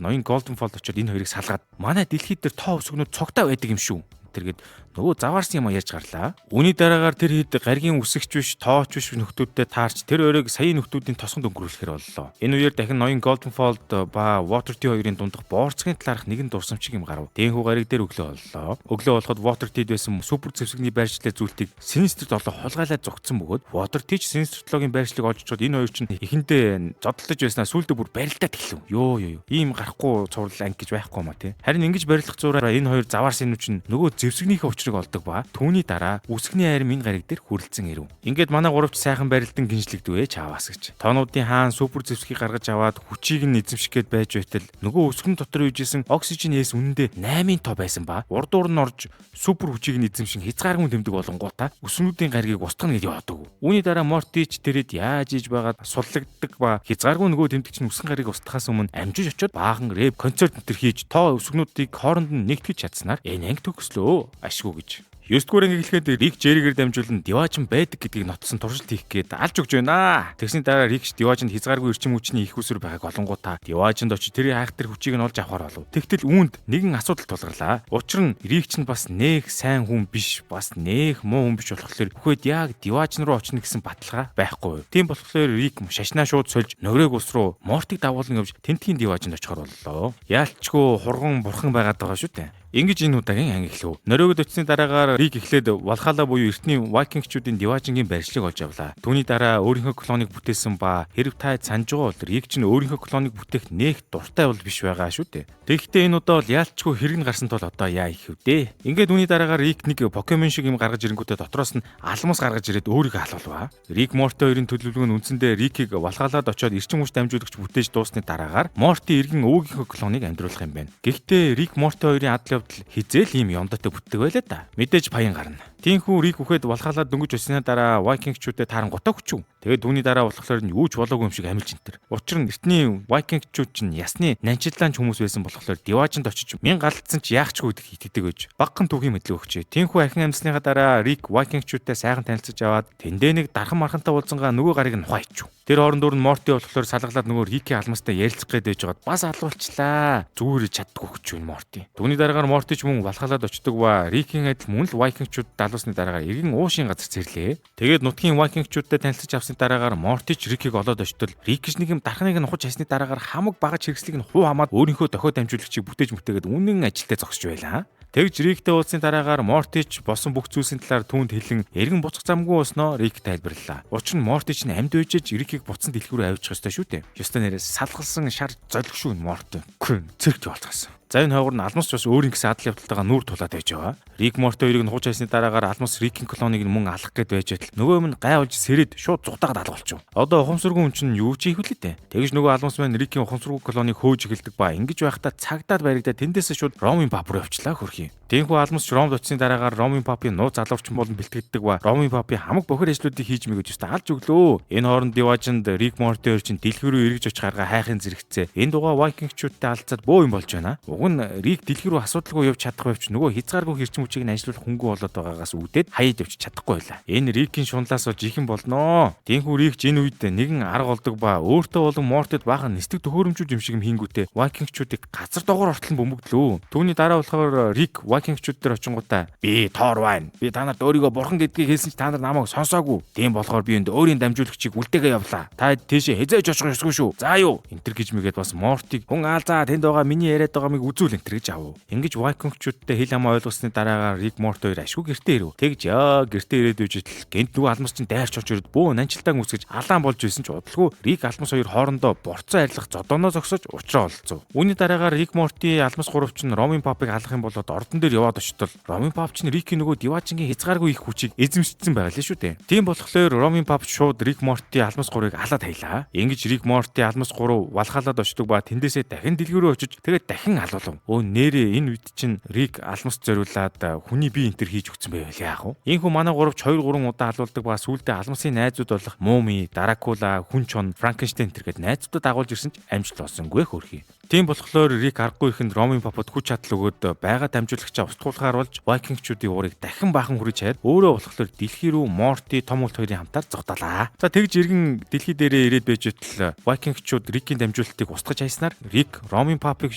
ноён Golden Fold очоод энэ хоёрыг салгаад манай дэлхийд дээр тоо өсгөнүүд цогтой байдаг юм шүү. энэ төр гээд нөгөө заваарсан юм ярьж гарлаа. Үүний дараагаар тэр хэд гаригийн үсгч биш, тооч биш нөхдүүдтэй таарч тэр оройг саяын нөхдүүдийн тосгонд өнгөрүүлэхээр боллоо. Энэ үеэр дахин ноён Golden Fold ба Water T хоёрын дундах боорцгийн талаарх нэгэн дурсамжиг юм гарав. Тэнхүү гариг дээр өглөө боллоо. Өглөө болоход Water T-д байсан супер зэвсэгний байршлаа зүйлтийг Sinister 7 хулгайлаад зугтсан бөгөөд Water T ч Sinister 7-гийн байршлыг олж чод энэ хоёр чинь эхэндээ зодтолдож байснаа сүүлдээ бүр барилдаад эхлэв. Йоо ёо ёо. Ийм гарахгүй цуврал анги гэж байхгүй юм а тий. Харин ингэж барилдах зураараа энэ хоёр заваарсан юм чинь нөгөө зэвсэгнийхээ учрыг олдог ба түүний дараа үсгний арим энэ гариг дээр хүрэлцэн ирэв. Ингээд манай гуравч сайхан барилдан гинжлэгдвэ чаавас гэж. Тоонуудын хаан супер зэвсгийг гаргаж аваад хүчийг нь эзэмших гээд байж байтал нөгөө үсгэн дотор үйжсэн оксижен эс үнэндээ 8-ын тоо байсан ба урдуур нь орж супер хүчийг нь эзэмшин хязгааргүй тэмдэг болонгуудаа үсгнүүдийн гаригийг устгах гэж яваадаг. Үүний дараа Мортич тэрэд яаж иж байгаад суллагддаг ба хязгааргүй нөгөө тэмдэг чинь үсгэн гариг устгахаас өмнө амжиж очиод баахан рэп концерт энэ төр хийж тоо үсгнүүдийг хооронд нь нэгтгэж чадсанаар энэ анги төгслөө ашгүй гэж. 9 дугаар анги эхлэхэд Рик Жеригээр дамжуулан Диважин байдаг гэдгийг нотсон туршилт хийх гээд алж өгч байна. Тэгсний дараа Рик Диважинд хязгааргүй эрчим хүчний их усүр байгааг олонгуудаа Диважинд очиж тэр хайхтар хүчийг нь олж авахар болов. Тэгтэл үүнд нэгэн асуудал тулгарлаа. Учир нь Рик ч бас нэх сайн хүн биш, бас нэх муу хүн биш болохоор бүхэд яг Диважин руу очно гэсэн баталгаа байхгүй. Тийм болохоор Рик шашнаа шууд сольж нөрөөг ус руу Мортиг дагуулan явж тентхийн Диважинд очихор боллоо. Яалчгүй хурган бурхан байгаад байгаа шүү дээ. Ингэж энэ удаагийн анги эхлэв. Нөрөөгд очсны дараагаар Рик эхлээд Валхала буюу эртний Вайкингчүүдийн Диважингийн байршлыг олж авлаа. Түүний дараа өөрийнхөө клоныг бүтээсэн ба хэрв та санаж байгаа бол Рик чинь өөрийнхөө клоныг бүтээх нэх дуртай бол биш байгаа шүү дээ. Тэгэхдээ энэ удаа бол яалчгүй хэрэг нь гарсан тул одоо яа их вдэ. Ингээд үүний дараагаар Рик нэг Покемон шиг юм гаргаж ирэнгүүтээ дотроос нь алмас гаргаж ирээд өөрийгөө алуулваа. Рик Морти хоёрын төлөвлөгөө нь үндсэндээ Рикийг Валхалаад очиод эрчим хүч дамжуулагч бүтээж дуусны дараагаар Морти эргэн өвгийнхөө клоныг амьдруулах юм байна. Гэхдээ Рик Морти хоёрын адал явдал хизээл ийм ёндотой бүтдэг байлаа да. Мэдээж паян гарна. Тинхүү Рик үхэд Валхалаад дөнгөж очсны дараа Вайкингчүүдэд таарангуудаа хүчв. Тэгээд түүний дараа болохоор нь юу ч болоогүй юм шиг амилж энтер. Учир нь эртний Вайкингчүүд чинь ясны нанчиллаанч хүмүүс байсан болохоор Диважинд очиж мэн галдсан ч яах ч үгүй итгэдэг байж. Багхан түүхийн мэдлэг өгчээ. Тинхүү ахин амьсныхаа дараа Рик Вайкингчүүдтэй сайхан танилцаж аваад тэндээ нэг дархан мархантай уулзангаа нөгөө гарыг нь ухаа ичв. Тэр хооронд нь Морти болохоор салгалаад нөгөө Рикийн алмастай ярилцах гээд байж байгаад бас алуулчлаа. Зүгээр чаддгүй хүч юм Морти. Түүний дараагаар Морти ч мөн Валхалаад очдог ба Рикийн адил мөн л Вайкингчүүд далуусны дараагаар эргэн уушийн газар цэрлээ. Тэгээд нутгийн Вайкингчүүдтэй танилцаж авсны дараагаар Морти ч Рикийг олоод очтол Рик ч нэг юм дархныг нь ухаж хайсны дараагаар хамаг багаж хэрэгслийг нь хуу хамаад өөрийнхөө дохио дамжуулагчийг бүтээж мүтээгээд үнэн ажилдаа зогсож байлаа. Тэгж Риктэй уулзсны дараагаар Мортич болсон бүх зүйлсийн талаар түүнд хэлэн эргэн буцах замгүй болсноо Рик тайлбарлаа. Учир нь Мортич нь амьд байжээж Рикийг буцсан дэлхүү рүү авчих ёстой шүү дээ. Ёстой нэрээ салгалсан шар золиг шүү Морти. Күн цэрэг болцсон. За энэ хойгоор нь алмас ч бас өөрийн гэсэн адал явдалтайгаа нүүр тулаад байж байгаа. Рик Морти хоёрыг нь хууч хайсны дараагаар алмас Рикийн клоныг нь мөн алах гээд байж байтал нөгөө юм нь гай болж сэрэд шууд зугатаагаад алга болчих. Одоо ухамсаргүй хүн чинь юу ч хийх вүлээ дээ. Тэгж нөгөө алмас маань Рикийн ухамсаргүй клоныг хөөж эхэлдэг ба ингэж байхдаа цагдаад баригдаа тэндээсээ шууд Ромын пап руу явчлаа хөрхий. Тэнхүү алмас Ромд очсны дараагаар Ромын папын нууц залуурчин болон бэлтгэдэг ба Ромын папын хамаг бохир ажлуудыг хийж мэгэж өстө алж өглөө. Энэ хооронд Диважинд Рик Морти хоёр чинь дэлхий рүү эргэж очих арга хайхын зэрэгцээ. Энэ дугаа Вайкингчүүдтэй алдцаад бөө юм болж байна. Уг нь Рик дэлхий рүү асуудалгүй явж чадах байвч нөгөө хязгааргүй хэрчим хүчийг нь ажиллуулах хөнгөн болоод байгаагаас үүдээд хаяад явж чадахгүй байлаа. Энэ Рикийн шунлаас болж их юм болноо. Тэнхүү Рик ч энэ үед нэгэн арга олдог ба өөртөө болон Мортид баахан нисдэг төхөөрөмжүүд юм шиг юм хийнгүүтээ Вайкингчүүдийг газар доогоор ортол нь бөмбөгдлөө. Түүний дараа болохоор Рик Вайкингчүүд дээр очингуудаа би Тор байна. Би та нарт өөрийгөө бурхан гэдгийг хэлсэн ч та нар намайг сонсоогүй. Тийм болохоор би энд өөрийн дамжуулагчийг үлдээгээ явлаа. Та тийшээ хязээж очих ёсгүй шүү. За юу? Энтер гэж мэгээд бас Мортиг хүн аалзаа тэнд байгаа миний яриад байгаа мыг үзүүл энтер гэж авав. Ингэж Вайкингчүүдтэй хэл амаа ойлгосны дараагаар Рик Морт хоёр ашгүй гэртээ ирэв. Тэгж яа гэртээ ирээд үжил гэнт нөгөө алмас чинь дайрч орж ирээд бөө нанчилдаан үсгэж алаан болж байсан ч удалгүй Рик алмас хоёр хоорондоо борцоо арилгах зодооноо зогсож уучраа олцов. Үүний дараагаар Рик Морти алмас гурав чинь Ромын папыг алах юм болоод ордон дээр яваад очтол Ромын пап чинь Рикийн нөгөө Диважингийн хязгааргүй их хүчийг эзэмшсэн байгаа л шүү дээ. Тийм болохоор Ромын пап шууд Рик Морти алмас гурыг алаад хаялаа. Ингэж Рик Морти алмас гурав Валхалаад очдог ба тэндээсээ дахин дэлгүүр рүү очиж тэгээд дахин алуулав. Өө нэрээ энэ үед чинь Рик алмас зориулаад хүний бие энтер хийж өгсөн байвал яах вэ? Ийхүү манай гуравч 2 3 удаа алуулдаг ба сүүлдээ алмасын найзууд болох Муми, Дракула, Хүн Чон, Франкенштейн энтер гээд найзуудад дагуулж ирсэн ч амжилт олсонгүй хөрхий. Тийм болохоор Рик аргагүй ихэнд Ромын папад хүч чадал өгөөд байгаа дамжуулагчаа устгуулахаар болж Викингчүүдийн уурыг дахин баахан хүрэж хаяад өөрөө болохоор дэлхий рүү Морти том үлт хоёрын хамтаар зугаталаа. За тэгж иргэн дэлхий дээрээ ирээд байж байтал Викингчүүд Рикийн дамжуулалтыг устгаж хайснаар Рик Ромын папыг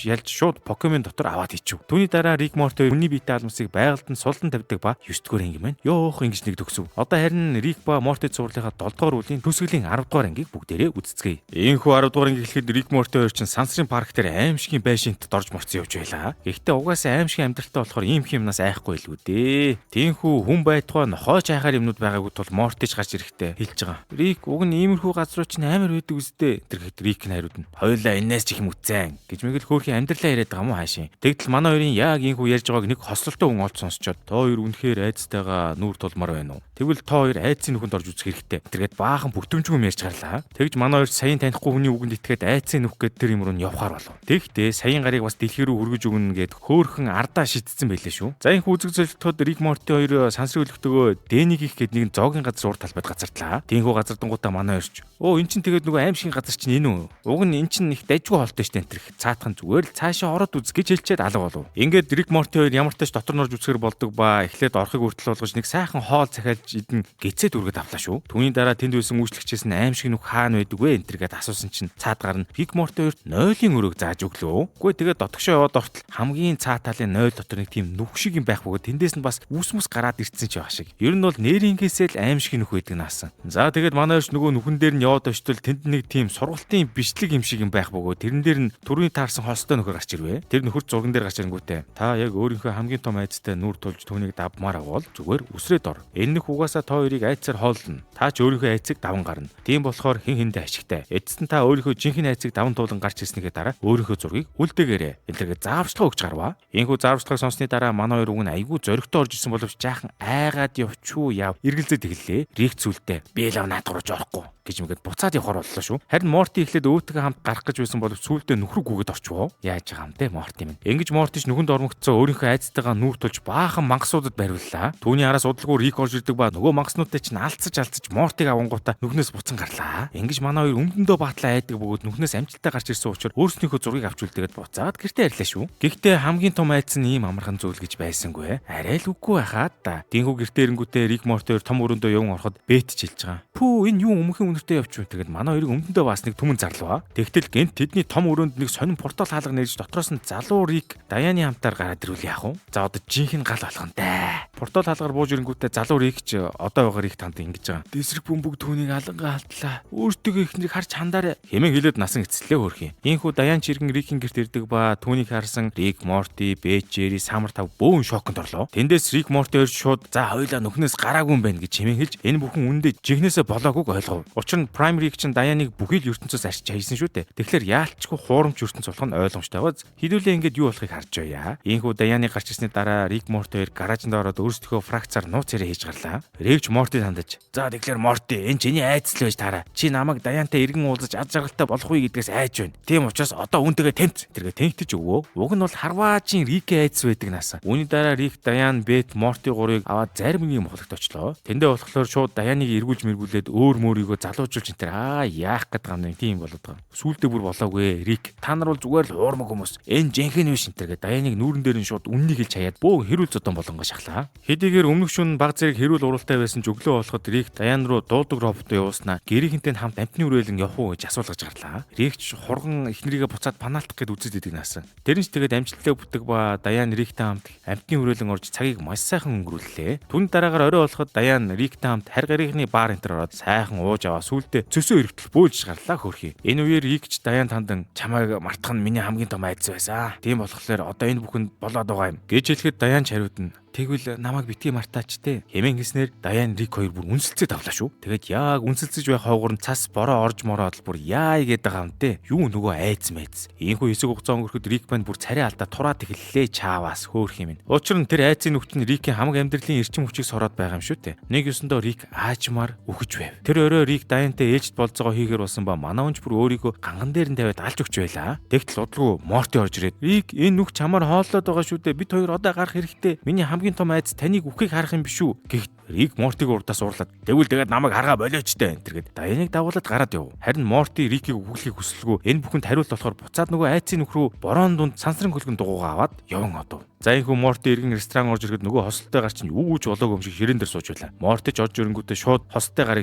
ялж шууд Покемон дотор аваад ичв. Түүний дараа Рик Морти хүний биетэй алмасыг байгальд нь сулдан тавьдаг ба 9 дугаар анги маань ёох ингэж нэг төгсөв. Одоо харин Рик ба Морти цувралынхаа 7 дугаар бүлгийн төгсгөлийн 10 дугаар ангийг бүгдээрээ үзцгээе. Иймхүү 10 дугаар анги эхлэхэд Рик Морти хоёр чинь сансрын парк дээр аимшигын байшинт дорж морцсон явж байлаа. Гэхдээ угаасаа аимшигын амьдралтай болохоор ийм их юмнаас айхгүй л үү дээ. Тиймхүү хүн байтугай нохойч айхаар юмнууд байгаагүй тул Мортич гарч ирэхдээ хэлж байгаа. Рик уг нь иймэрхүү газруу чинь амар байдаг үсттэй. Тэр хэд Рик нь хариуд нь. Хоёулаа энэс ч их юм үтсэн гэж мэгэл хөөрхийн амьдралаа яриад байгаа юм уу хаашийн. Тэгтэл манай хоёрын яг ийхүү ярьж байгааг нэг хослолтой хүн олж сонсчоод тоо хоёр үнэхээр айцтайгаа нүүр тулмаар байна уу? Тэгвэл тоо хоёр айцын нүхэнд орж үзэх хэрэгтэй. Тэргээд баахан бүтэмжгүй юм ярьж гарлаа. Тэгж манай хоёр саяын танихгүй хүний үгэнд итгээд айцын нүх гээд тэр юм руу нь явхаар болов. Тэгэхдээ саяын гарыг бас дэлхий рүү хүргэж өгнө гэд хөөхөн ардаа шидсэн байлээ шүү. За энэ үзэг зөлтөхөд Рик Морти хоёр сансрын өлегтөгөө Дэнийг их гээд нэгэн зоогийн газар урд талбайд газардлаа. Тиймхүү газардангуудаа манай хоёрч. Өө эн чин тэгээд нөгөө аимшигын газар чинь энэ үү? Уг нь эн чин их дайжгүй хоолтой штэ энэ тэрх. Цаатхан зүгээр л цаашаа ороод үз гэж хэлчихэд алга болов. Ингээд Рик Морти хоёр ямар тач дотор нь орж үзэхэр болдог ба эхлээд орохыг хүртэл болгож нэг сайхан хоол захиалж идэн гизээ дүргээд авлаа шүү. Түүний дараа тэнд байсан үйлчлэгчээс нь аимшиг нүх хаана байдаг вэ энэ тэр гээд асуусан чинь цаад гарна. Рик Морти хоёрт нойлын өрөөг зааж өглөө. Үгүй тэгээд дотгошоо яваад ортол хамгийн цаа талын 0 дотор нэг тийм нүх шиг юм байх бөгөөд тэндээс нь бас үс мүс гараад ирсэн ч байх шиг. Ер нь бол нэрингээсээ л аимшиг нүх байдаг наасан. За тэгээд манай хоёрч нөгөө нүхэн дээр нь яваад очтол тэнд нэг тийм сургалтын бичлэг юм шиг юм байх бөгөөд тэрэн дээр нь түрүүний таарсан холстой нөхөр гарч ирвэ. Тэр нөхөр зурган дээр гарч ирэнгүүтээ та яг өөрийнхөө хамгийн том айцтай нүүр тулж түүнийг давмаар авал зүгээр үсрээд ор. Энэ нөх угаасаа та хоёрыг айцаар хооллоно. Та ч өөрийнхөө айцыг даван гарна. Тийм болохоор хэн хэндээ ашигтай. Эцэст нь та өөрийнхөө жинхэнэ айцыг даван туулан гарч ирснийхээ дараа өөрийнхөө зургийг үлдээгээрэй. Энэ тэргээ зааварчилгаа өгч гарваа. Ийхүү зааварчилгааг сонссны дараа манай хоёр үг нь айгүй зоригтой орж ирсэн боловч жаахан айгаад явчуу яв. Эргэлзээд эхэллээ. Рик сүлдээ би л наадах руу орохгүй гэж мэгэд буцаад явахар боллоо шүү. Харин Морти эхлээд өөтэйгээ хамт гарах гэж байсан боловч сүүлдээ нөхрөг гүгэд орчвоо. Яаж байгаа юм те Морти минь. Ингэж Мортич нүхэнд ормогцоо өөрийнхөө айцтайгаа нүүр тулж баахан мангасуудад бариуллаа. Түүний араас удалгүй Рик орж ирдэг ба нөгөө мангаснуудтай чинь алцаж алцаж Мортиг авангуудаа нүхнээс буцан гарлаа. Ингэж манай хоёр өмдөндөө баатлаа айдаг бөгөөд нүхнээс амжилттай гарч ирсэн учраас өөрснийхөө зургийг авч үлдээгээд буцаад гэртээ ирлээ шүү. Гэхдээ хамгийн том айц нь ийм амархан зүйл гэж байсангүй. Арай л үгүй байхаа да. Динхүү гэртээ ирэнгүүтээ Рик Морти хоёр том өрөөндөө яван ороход Бет ч хэлж байгаа. Пүү энэ юу өмнөхөн үнэртэй явчих юм. Тэгээд манай хоёрыг өмдөндөө бас нэг түмэн зарлаваа. Тэгтэл гэнт тэдний том өрөөнд нэг сонин портал хаалга нэрж дотроос нь залуу Рик Даяны хамтаар гараад ирвэл яах вэ? За одоо жинхэнэ гал болох нь дээ. Портал хаалгаар бууж ирэнгүүтээ залуу Рик ч одоо байгаа Рик танд ингэж байгаа. Дэсрэг бөмбөг түүнийг алангаа алдлаа. Өөртөөгөө ихнэрийг харж хандаарай. Хэмээн хэлээд насан эцэслээ хөөрхий. Ийхүү Даян ч иргэн Рикийн гэрт ирдэг ба түүнийг харсан Рик, Морти, Бет, Джерри, Самар тав бөөн шоконд орлоо. Тэндээс Рик Морти хоёр шууд за хоёулаа нүхнээс гараагүй юм байна гэж хэмээн хэлж энэ бүхэн үнэндээ жинхнээсээ болоогүйг ойлгов. Учир нь Prime Rick чинь Даянийг бүхий л ертөнцөөс арчиж хайсан шүү дээ. Тэгэхээр яалтчгүй хуурамч ертөнц болох нь ойлгомжтой байгааз. Хэдүүлээ ингээд юу болохыг харж байя. Ийхүү Даяны гарч ирсний дараа Рик Морти хоёр гаражинд ороод өөрсдийнхөө фракцаар нууц яриа хийж гарлаа. Рик Морти хандаж за тэгэхээр Морти энэ чиний айц л байж таараа. Чи намайг Даянтай эргэн уулзаж ад жаргалтай болох үе гэдгээс айж байна. Тийм учраас одоо үүнтэйгээ тэмц. Тэргээ тэнхтэж өгөө. Уг нь бол харваажийн Рикийн айц байдаг наасан. Үүний дараа Рик, Даян, Бет, Морти гурыг аваад зарим нэг мохлогт очлоо. Тэндээ болохоор шууд Даяныг эргүүлж мэргүүлээд өөр мөрийгөө залуужуулж энэ тэр аа яах гээд байгаа юм тийм болоод байгаа. Сүүлдээ бүр болоогүй. Рик та нар бол зүгээр л уурмаг хүмүүс. Энэ жинхэнэ биш энэ тэр гээ Даяныг нүүрэн дээр нь шууд үннийг хэлж хаяад бөөн хэрүүл зодон болонго шахлаа. Хэдийгээр өмнөх шөнө баг зэрэг хэрүүл уралтай байсан ч өглөө болоход Рик Даян руу дуудаг роботоо явуулснаа гэрийнхэнтэй хамт амтны үрээлэн явах уу гэж асуулгаж гарлаа. Рик ч хурган эхнэрийгээ буцаад панаалтах гэд үзээд идэг наасан. Тэр нь ч тэгээд амжилттай бүтэг ба Даян Риктэй хамт амтны үрээлэн орж цагийг маш сайхан өнгөрүүллээ. Түүний дараагаар орой болоход Даян Риктэй хамт харь гарийнхны бар энэ ороод сайхан ууж аваа сүулдэ цөсөө эргэтэл бөөлж гарлаа хөөрхий. Энэ үеэр Рик ч Даян тандан чамайг мартах нь миний хамгийн том айдас байсан. Тийм болохоор одоо энэ бүхэнд болоод байгаа юм гэж хэлэхэд Даян ч хариуд нь тэгвэл намайг битгий мартаач те. Хэмээн гэснээр Даян Рик хоёр бүр үнсэлцээ тавлаа шүү. Тэгээд яг үнсэлцэж байх хойгоор нь цас бороо орж мороод л бүр яа гээд байгаа юм те. Юу нөгөө айц мэйц. Ийхүү хэсэг хугацаа өнгөрөхөд Рик банд бүр царай алдаа тураад эхэллээ чааваас хөөх юм. Учир нь тэр айцын нүхт нь Рикийн хамаг амьдралын эрчим хүчийг сороод байгаа юм шүү те. Нэг ёсондоо Рик аажмаар үхэж байв. Тэр орой Рик Даянтай ээлжид болцоогоо хийхээр болсон ба манай хүнч бүр өөрийгөө ганган дээр нь тавиад алж өгч байлаа. Тэгтэл удалгүй Морти орж ирээд Рик энэ нүх чамаар хооллоод байгаа шүү дээ. Бид хоёр одоо гарах хэрэгтэй. Миний хамгийн том айдас таныг үхийг харах юм биш үү? Гэхт Рик Мортиг урдаас уурлаад тэгвэл тэгээд намайг харгаа болооч тээ энэ гэд Даяныг дагуулад гараад яв. Харин Морти Рикийг үхлэхийг хүсэлгүй энэ бүхэнд хариулт болохоор буцаад нөгөө айцын нөхрөө борон дунд сансрын хөлгөн дугуугаа аваад яван одов. За энэхүү Морти эргэн ресторан орж ирэхэд нөгөө хосолтой гар чинь юу ч болоогүй юм шиг ширээн дээр сууж байлаа. Морти ч орж ирэнгүүтээ шууд хосолтой гарыг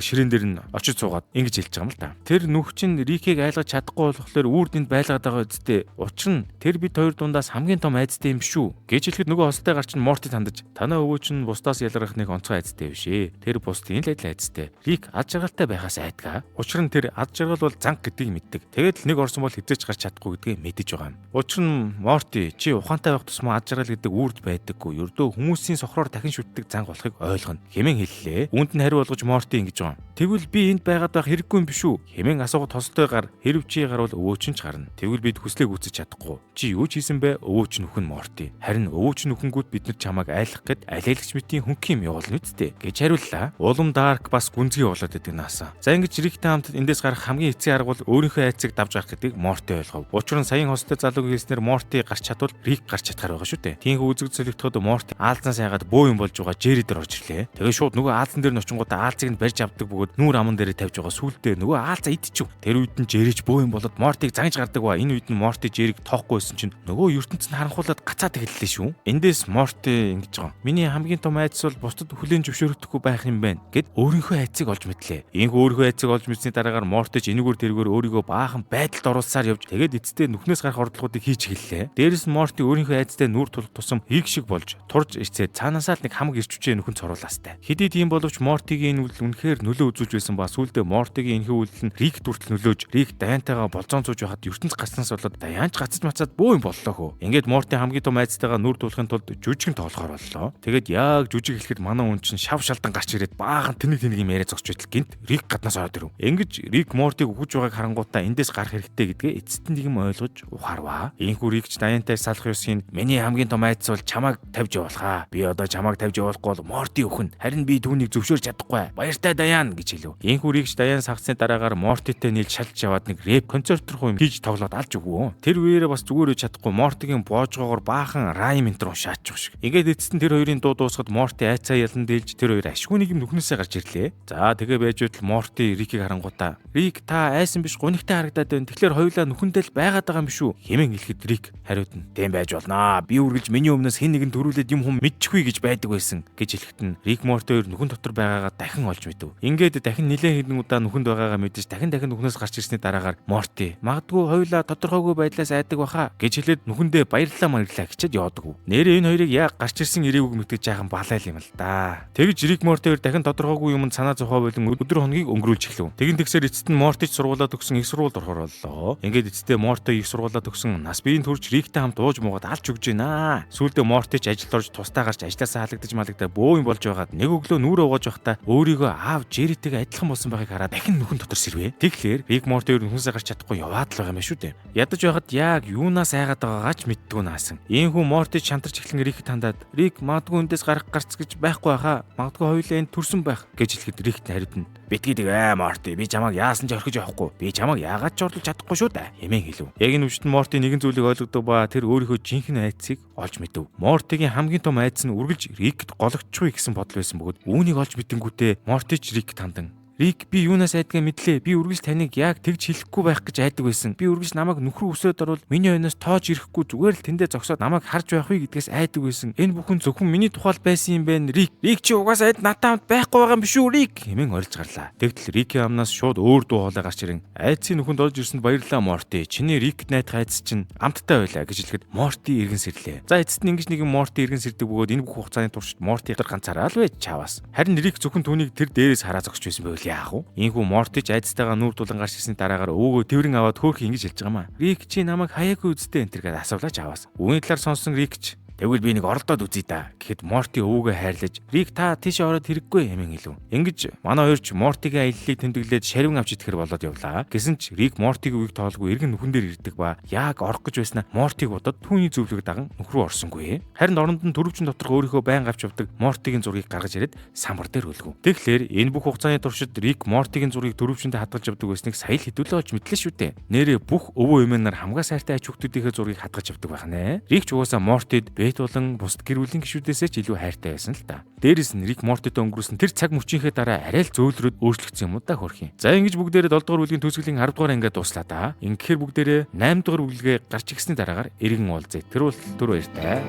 ширээн дээр нь очиж суугаад ингэж хэлж байгаа юм л та. Тэр нүх чинь Рикийг айлгаж чадахгүй болохоор үүр дэнд байлгаад байгаа үсттэй. Учир нь тэр бид хоёр дундаас хамгийн том айцтай юм шүү гэж хэлэхэд нөгөө хосолтой гар чинь Мортид хандаж танаа өвөө чинь бусдаас ялгарах нэг онцгой айцтай биш ээ. Тэр бусдын л адил айцтай. Рик ад жаргалтай байхаас айдгаа. Учир нь тэр ад жаргал бол занг гэдгийг мэддэг. Тэгээд л нэг орсон бол хэзээ ч гарч чадахгүй гэдгээ мэдэж байгаа юм. Учир нь Морти чи ухаантай байх тусмаа ад жаргал гэдэг үрд байдаггүй. Ердөө хүмүүсийн сохроор дахин шүтдэг занг болохыг ойлгоно. Хэмээн хэллээ. Үүнд нь хариу болгож Морти ингэж байгаа юм. Тэгвэл би энд байгаад байх хэрэггүй юм биш үү? Хэмээн асуугаад хосолтой гар хэрв чи гарвал өвөө чинь ч гарна. Тэгвэл бид хүслээ гүйцэж чадахгүй. Чи юу ч хийсэн бэ? Өвөө чинь үхэн Морти. Харин өвөө чинь үхэнгүүт бид нар чамайг айлах гэд алиалагч мэтийн хөнгөх юм явуулна үсттэй гэж хариуллаа. Улам Дарк бас гүнзгий болоод идэг наасан. За ингэж Риктэй хамт эндээс гарах хамгийн эцсийн арга бол өөрийнхөө айцыг давж гарах гэдгийг Морти ойлгов. Учир нь саяын хостой залуугийн хэлснээр Морти гарч чадвал Рик гарч чадхаар байгаа шүү дээ. Тиймээс үзэг солигдоход Морти аалзнаас яагаад бөө юм болж байгаа Джерри дээр орж ирлээ. Тэгээ шууд нөгөө аалзан дээр нь очингуудаа аалзыг нь барьж авдаг бөгөөд нүүр аман дээрээ тавьж байгаа сүулдэ нөгөө аалзаа идчихв. Тэр үед нь Джерри ч бөө юм болоод Мортиг зангиж гардаг ба. Энэ үед нь Морти Джерриг тоохгүй байсан чинь нөгөө ертөнц нь харанхуулаад гацаад эхэллээ шүү. Эндээс Морти ингэж байгаа. Миний хамгийн том айдас бол бусдад хүлээн зөвшөөрөгдөхгүй байх юм байна гэд өөрийнхөө айцыг олж мэдлээ. Ийхүү өөрийнхөө айцыг олж мэдсэний дараагаар Мортич энэгээр тэргээр өөрийгөө баахан байдалд оруулсаар явж тэгээд эцэстээ нүхнээс гарах ордлогоодыг хийж эхэллээ. Дээрэс нь Морти өөрийнхөө айцтай нүүр тулах тусам хийг шиг болж турж ирцээд цаанаасаа л нэг хамаг ирч хүчээ нүхэн цоруулаастай. Хэдий тийм боловч Мортигийн энэ үйлдэл үнэхээр нөлөө үзүүлж байсан ба сүүлдээ Мортигийн энэхүү үйлдэл нь Рик дүртэл нөлөөж Рик Даянтайгаа болзоон сууж байхад ертөнц гарснаас болоод Даян ч гацаж мацаад бөө юм боллоо хөө. Ингээд Морти хамгийн том айцтайгаа нүүр тулахын тулд жүжигэн тоглохоор боллоо. Тэгээд яг жүжиг эхлэхэд манай хүн чинь шав шалдан гарч ирээд баахан тэнэг тэнэг юм яриа зогсож байтал гинт Рик гаднаас ороод ирэв. Ингэж Рик Мортиг үхэж байгааг харангуутаа эндээс гарах хэрэгтэй гэдгээ эцэст нь нэгэн ойлгож ухаарваа. Ийхүү Рик ч Даянтай салах ёсыг миний хамгийн том айдас бол чамайг тавьж явуулах. Би одоо чамайг тавьж явуулахгүй бол Морти үхэн. Харин би түүнийг зөвшөөрч чадахгүй. Баяртай Даян гэж хэлв. Ийхүү Рик ч Даян сагсны дараагаар Мортитэй нийлж шалж яваад нэг рэп концерт руу юм хийж тоглоод алж өгвөө. Тэр үеэрээ бас зүгээр үж чадахгүй Мортигийн боожгоогоор баахан райм энтер уншаачих шиг. Ингээд эцэст нь тэр хоёрын дуу дуусахад Морти айцаа ялан дийлж тэр хоёр ашгүй нэг юм нүхнээсээ гарч ирлээ. За тэгээ байж байтал Морти Рикийг харангуутаа Рик та айсан биш гунигтай харагдаад байна. Тэгэхээр хоёулаа нүхэндээ л байгаад байгаа юм биш үү? Хэмээн хэлэхэд Рик хариуд нь тийм байж болноо. Би үргэлж миний өмнөөс хэн нэгэн төрүүлээд юм хүм мэдчихвээ гэж байдаг байсан гэж хэлэхэд нь Рик Морти хоёр нүхэн дотор байгаагаа дахин олж мэдв. Ингээд дахин нилээн хэдэн удаа нүхэнд байгаагаа мэдэж дахин дахин нүхнээс гарч ирсний дараагаар Морти магадгүй хоёулаа тодорхойгүй байдлаас айдаг баха гэж хэлээд нүхэндээ баярлалаа баярлалаа гэчээд явдаг. Нээрээ энэ хоёрыг яг гарч ирсэн ирээгүйг мэдэж жаахан балайл юм л да. Тэгж Рик Морти хоёр дахин тодорхойгүй юмд санаа зовхоо болон өдөр хоногийг өнгөрүүлж эхлэв. Тэгин тэгсээр эцэст нь Мортич сургуулаа төгсөн их сургуульд орохоор боллоо. Ингээд эцэстээ Морти их сургуулаа төгсөн нас биеийн төрж Риктэй хамт ууж муугаад алж өгч байна. Сүүлдээ Мортич ажилд орж тусдаа гарч ажилласаа халагдаж малагдаа бөө юм болж байгаад нэг өглөө нүрээ угааж байхдаа өөрийгөө аав Жеритэйгээ адилхан болсон байхыг хараад дахин нүхэн дотор сэрвэ. Тэгэхээр Рик Морти хоёр нүхнээсээ гарч чадахгүй яваад л байгаа юм шүү дээ. Ядаж байхад яг юунаас айгаад байгаагаа ч мэддэггүй наасан. Ийхүү Мортич шантарч эхлэн Рикт хандаад Рик магадгүй эндээс гарах гарц гэж байхгүй байхаа. Магадгүй хоёулаа энд төрсөн байх гэж хэлэхэд Рикт хариуд нь битгий тэг ээ Морти би чамайг яасан ч орхиж явахгүй. Би чамайг яагаад ч орлож чадахгүй шүү дээ хэмээн хэлв. Яг энэ үчт Морти нэгэн зүйлийг ойлгодог ба тэр өөрийнхөө жинхэнэ айдсыг олж мэдэв. Мортигийн хамгийн том айдас нь үргэлж Рикт гологдчихвээ гэсэн бодол байсан бөгөөд үүнийг олж мэдэнгүүтээ Мортич Рикт хандан Рик би юунаас айдгаа мэдлээ. Би үргэлж таныг яг тэгж хэлэхгүй байх гэж айдаг байсан. Би үргэлж намайг нүхрүү өсөөд орвол миний хойноос тоож ирэхгүй зүгээр л тэндээ зогсоод намайг харж байх вэ гэдгээс айдаг байсан. Энэ бүхэн зөвхөн миний тухай байсан юм байна. Рик, Рик чи угаасаа эд надтай хамт байхгүй байгаа юм биш үү Рик хэмээн орилж гарлаа. Тэгтэл Рикийн амнаас шууд өөр дуу хоолой гарч ирэн айдсын нүхэнд орж ирсэнд баярлалаа Морти. Чиний Рикт найдах айдас чинь амттай байлаа гэж хэлэхэд Морти эргэн сэрлээ. За эцэст нь ингэж нэгэн Морти эргэн сэрдэг бөгөөд энэ бүх хугацааны туршид Морти ганцаараа л байж чаваас. Харин Рик зөвхөн түүнийг тэр дээрээс хараа зогсож байсан байвал яах вэ? Ийхүү Мортич айдастайгаа нүүр тулан гарч ирсний дараагаар өвөөгөө тэврэн аваад хөөх ингэж хэлж байгаа маа. Рик чи намайг хаяагүй үсттэй энэ төр гэдээ асуулаач аваас. Үүний талаар сонсон Рик ч тэгвэл би нэг оролдоод үзье да гэхэд Морти өвөөгөө хайрлаж Рик та тийшээ ороод хэрэггүй хэмээн хэлв. Ингэж манай хоёр ч Мортигийн аяллыг тэмдэглээд шаривн авч идэхэр болоод явлаа. Гэсэн ч Рик Мортигийн үгийг тоолгүй эргэн нүхэн дээр ирдэг ба яг орох гэж байснаа Мортиг бодоод түүний зөвлөгөөг даган нүх рүү орсонгүй. Харин оронд нь төрөвчин доторх өөрийнхөө байн авч явдаг Мортигийн зургийг гаргаж ирээд самбар дээр хөлгөв. Тэгэхээр энэ бүх хугацааны туршид Рик Мортигийн зургийг төрөвчөндөө хадгалж явдаг байсныг сая л хэдүүлээ олж мэдлээ шүү дээ. Нээрээ бүх өвөө эмээнэр хамгаа сайртай ач хүүхдүүдийнхээ зургийг хадгалж явдаг байх нэ. Рик ч угаасаа Мортид Бет болон бусад гэр бүлийн гишүүдээсээ ч илүү хайртай байсан л та. Дээрээс нь Рик Мортитой өнгөрөөсөн тэр цаг мөчийнхээ дараа арай л зөөлрөөд өөрчлөгдсөн юм уу да хөрхийн. За, ингэж бүгдээрээ 7 дугаар бүлгийн төгсгөлийн 10 дугаар ангиа дууслаа да. Ингэхээр бүгдээрээ 8 дугаар бүлгээ гарч ирсний дараагаар эргэн уулзъя. Тэр бол түр баяртай.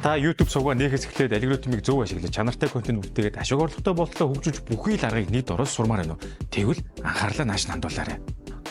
Та YouTube сувгаа нээхээс эхлээд алгоритмыг зөв ашиглаж, чанартай контент бүтээгээд, ашиг орлоготой болтлоо хөгжүүлж, бүхий л аргыг нэг дороос сурмаар байна уу? Тэгвэл анхаарлаа нааш нь хандуулаарай.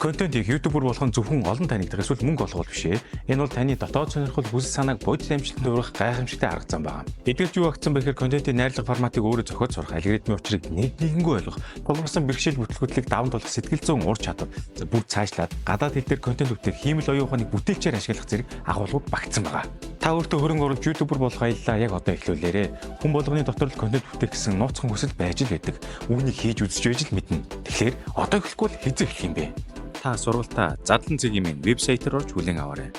Контент хийх, YouTuber болох нь зөвхөн олон танигдах эсвэл мөнгө олох бол биш ээ. Энэ бол таны дотоод сонирхол, хүсэл санааг бодит амжилтанд хүргэх гайхамшигтай арга зам байна. Эдгээр юу агцсан бэ гэхээр контентын найрлага форматыг өөрөө зохиож сурах, алгоритмын учрыг нэг нэгэнгүй ойлгох, тулгамдсан бэрхшээл бүтэлгүтлийг даван туулах сэтгэл зүйн ур чадвар, за, бүр цаашлаад гадаад хэл дээр контент бүтээх, хиймэл оюун ухааныг бүтээлчээр ашиглах зэрэг агуулгууд багтсан байгаа. Та өөртөө хөрөнгө оруулж YouTuber болох аяллаа яг одоо эхлүүлээрэй. Хүн болгоны дотор л контент бүтээх гэсэн нууцхан хүсэл байж л байдаг. Үүнийг хийж үзэж байж л мэднэ. Тэгэхээр одоо эхлэхгүй бол хэзээ эхлэх юм бэ? Та сургалтаа Задлан цэгийн минь вебсайтаар орж хүлээн аваарай.